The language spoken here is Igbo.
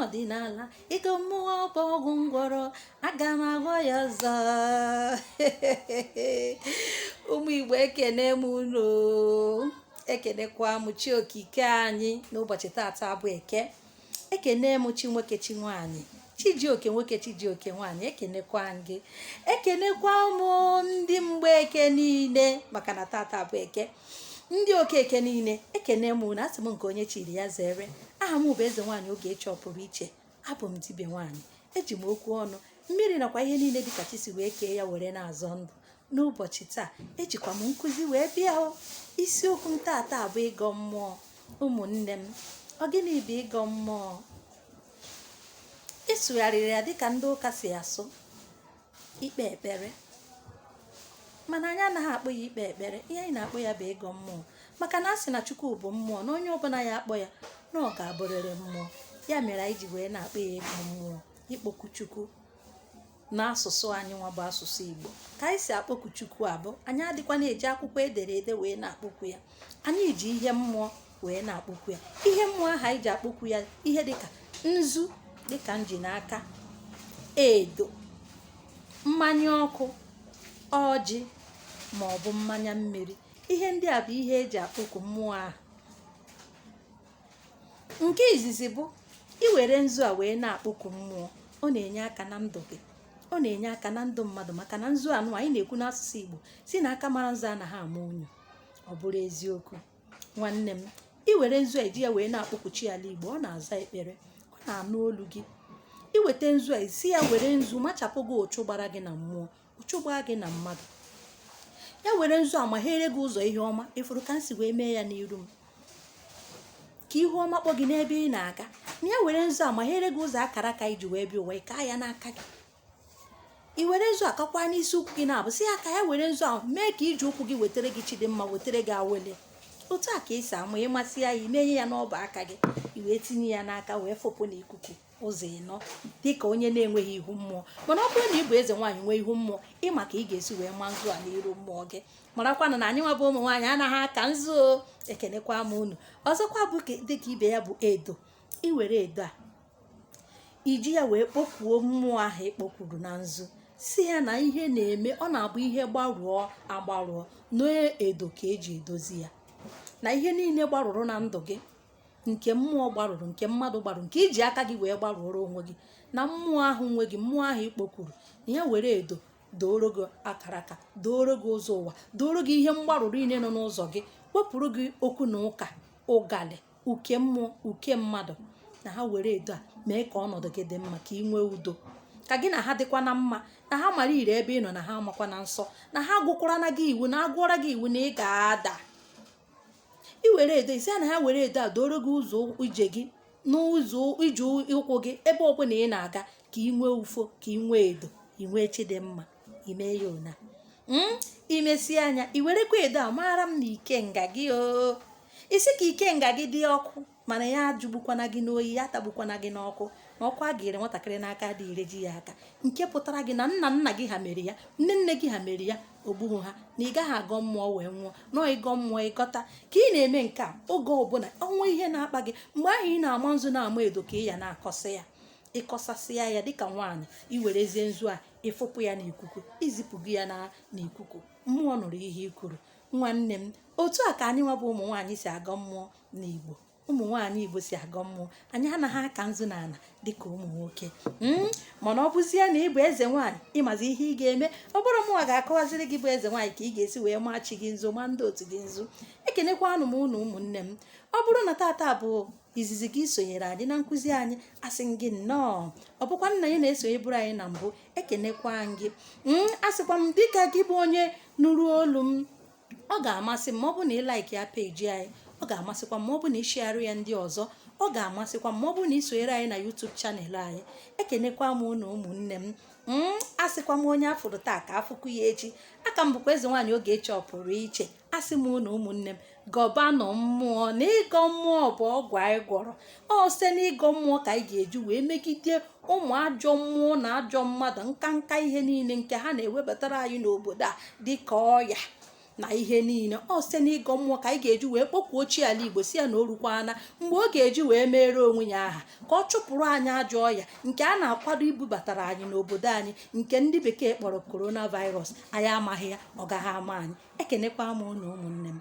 N'ọdịnala, ịgọ mmụọ bụ ọgwụ ngwọrọ, aga m agwọ ya ọzọ. Ụmụ Igbo, ekene m unu, ekenekwa m chi okike anyị n'ụbọchị tata bụ Eke. Ekene m chi nwoke, chi nwaanyị, chi ji oke nwoke, chi ji oke nwaanyị. Ekenekwa m gị, ekenekwa m ndị Mgbeke niile, maka na tata bụ Eke. Ndị Okeke niile, ekene m unu. Asị m nke onye chiri ya zere. Aha m bụ Eze Nwaanyị Ogechi Ọpụrụ Iche. Abụ m dibịa nwaanyị. Eji m okwu ọnụ mmiri nakwa ihe niile dịka chi si wee kee ya were na-azọ ndụ. N'ụbọchị taa, ejikwa m nkụzi wee bịa o. Isiokwu m tata bụ ịgọ mmụọ. Ụmụnne m, ọ gịnị bụ ịgọ mmụọ? Ịsụgharịrị ya dịka ndị ụka si asụ, ikpe ekpere, mana anyị anaghị akpọ ya ikpe ekpere. Ihe anyị na-akpọ ya bụ ịgọ mmụọ, maka na a sị na Chukwu bụ mmụọ, na onye ọbụla ya akpọ ya na ọ ga-abụrịrị mmụọ. Ya mere anyị ji wee na-akpọ ya ịgọ mmụọ, ịkpọku Chukwu n'asụsụ anyị nwa bụ asụsụ Igbo. Ka anyị si akpọku Chukwu abụ, anyị adịkwa na-eji akwụkwọ edere ede wee na-akpọku ya. Anyị ji ihe mmụọ wee na-akpọku ya. Ihe mmụọ ahụ anyị ji akpọku ya, ihe dịka nzu, dịka nji n'aka, edo, mmanya ọkụ, ọjị ma ọ bụ mmanya mmiri. Ihe ndị a bụ ihe eji akpọku mmụọ ahụ. Nke izizi bụ iwere nzu a wee na-akpọku mmụọ. Ọ na-enye aka na ndụ gị, ọ na-enye aka na ndụ mmadụ, maka na nzu anụ anyị na-ekwu n'asụsụ Igbo si na aka mara nzu anaghị ama unyu. Ọ bụrụ eziokwu, nwanne m, iwere nzu a eji ya wee na-akpọku chi ala Igbo, ọ na-aza ekpere, ọ na-anụ olu gị. Iweta nzu a, isi ya were nzu machapụ gị ụchụ gbara gị na mmụọ, ụchụ gbaa gị na mmadụ. Ya were nzu a maghere gị ụzọ ihe ọma. Ịfụrụ ka m si wee mee ya n'iru m, ka ihu ọma kpọ gị n'ebe ị na-aga. Na ya were nzu a maghere gị ụzọ akara aka iji wee bịa ụwa, ịka ya n'aka gị. I were nzu akakwa n'isi ụkwụ gị na-abụ, sị ya ka ya were nzu ahụ mee ka iji ụkwụ gị wetara gị chidimma, wetara gị awele. Otu a ka esi ama. Ịmasị ya, imenye ya n'ọba aka gị, i wee tinye ya n'aka, wee fọpụ n'ikuku ụzọ ịnọ, dịka onye na-enweghị ihu mmụọ. Mana ọ bụrụ na ị bụ eze nwaanyị nwee ihu mmụọ, ịma ka ị ga-esi wee maa nzu a n'iru mmụọ gị. Marakwanụ na anyị nwa bụ ụmụ nwaanyị anaghị aka nzu o. Ekenekwa m unu ọzọkwa. Bụ dịka ibe ya bụ edo. Iwere edo a, iji ya wee kpọkwuo mmụọ ahụ ịkpọkwuru na nzu, si ya na ihe na-eme. Ọ na-abụ ihe gbarụọ agbarụọ, n'edo ka eji edozi ya. Na ihe niile gbarụrụ na ndụ gị, nke mmụọ gbarụrụ, nke mmadụ gbarụrụ, nke iji aka gị wee gbarụrụ onwe gị, na mmụọ ahụ nwe gị, mmụọ ahụ ịkpọkwuru, na ya were edo dooro gị akara aka, dooro gị ụzọ ụwa, dooro gị ihe mgbarụrụ niile nọ n'ụzọ gị, wepụrụ gị okwu na ụka, ụgalị, uke mmụọ, uke mmadụ. Na ha were edo a mee ka ọnọdụ gị dị mma, ka ị nwee udo, ka gị na ha dịkwa na mma, na ha mara ire ebe ị nọ, na ha amakwa na nsọ, na ha gụkwara na gị iwu, na agụọra gị iwu na ị ga-ada. Iwere edo, isi ya na ha were edo a doro gị ụzọ ije gị, n'ụzọ ije ụkwụ gị, ebe ọbụla ị na-aga, ka ị nwee ufo, ka ị nwee edo, ị nwee chi dị mma. Ime ya ona imesie anya, i werekwa edo a mara m na ikenga gị o, isi ka ikenga gị dị ọkụ, mana ya ajụgbukwana gị n'oyi, ya atagbukwana gị n'ọkụ, na ọkụ a ga-ere nwatakịrị n'aka dị ire ji ya aka. Nke pụtara gị na nna nna gị ha mere ya, nne nne gị ha mere ya, ogbughu ha, na ị gaghị agọ mmụọ wee nwụọ nọọ. Ịgọ mmụọ, ịgọta ka ị na-eme nke a oge ọbụla ọnwa ihe na-akpa gị, mgbe ahụ ị na-ama nzu, na-ama edo, ka ị ya na-akọsị ya. Ịkọsasịa ya dịka nwaanyị, iwerezie nzu a ịfụpụ ya n'ikuku, izipụ gị ya na n'ikuku, mmụọ nụrụ ihe i kwuru. Nwanne m, otu a ka anyị nwa bụ ụmụ nwaanyị si agọ mmụọ n'Igbo. Ụmụ nwaanyị Igbo si agọ mmụọ. Anyị anaghị aka nzu n'ala dịka ụmụ nwoke. Mana ọ bụzie na ị bụ eze nwaanyị, ịmazi ihe ị ga-eme. Ọ bụrụ mụnwa ga-akọwaziri gị bụ eze nwaanyị ka ị ga-esi wee maa chi gị nzu, maa ndị otu gị nzu. Ekenekwanụ m unu, ụmụnne m. Ọ bụrụ na tata bụ izizi gị sonyere anyị na nkụzi anyị, asị m gị nnọọ. Ọ bụkwa nna ya na-esonye bụrụ anyị na mbụ, ekenekwa gị. Asịkwa m, dịka gị bụ onye nụrụ olu m, ọ ga-amasị m ma ọ bụ na ị like ya peji anyị. Ọ ga-amasịkwa m ma ọ bụ na ị share ya ndị ọzọ. Ọ ga-amasịkwa m ma ọ bụ na ị sonyere anyị na YouTube channel anyị. Ekenekwa m unu, ụmụnne m. Asịkwa m, onye afụrụ taa ka afụkwu ya echi. Aka m bụkwa Eze Nwaanyị Ogechi Ọpụrụ Iche. Asị m unu, ụmụnne m, gọbanụ mmụọ, na ịgọ mmụọ bụ ọgwụ anyị gwọrọ. Ọ site n'ịgọ mmụọ ka anyị ga-eji wee megide ụmụ ajọ mmụọ na ajọ mmadụ, nka nka ihe niile nke ha na-ewebatara anyị n'obodo a dịka ọya. Na ihe niile ọ site n'ịgọ mmụọ ka anyị ga-eji wee kpọkwuo chi ala Igbo, si ya na o rukwana mgbe ọ ga-eji wee meere onwe ya aha, ka ọ chụpụrụ anyị ajọ ọya nke a na-akwado ibubatara anyị n'obodo anyị, nke ndị bekee kpọrọ coronavirus. Anyị amaghị ya, ọ gaghị ama anyị. Ekenekwa m unu, ụmụnne m.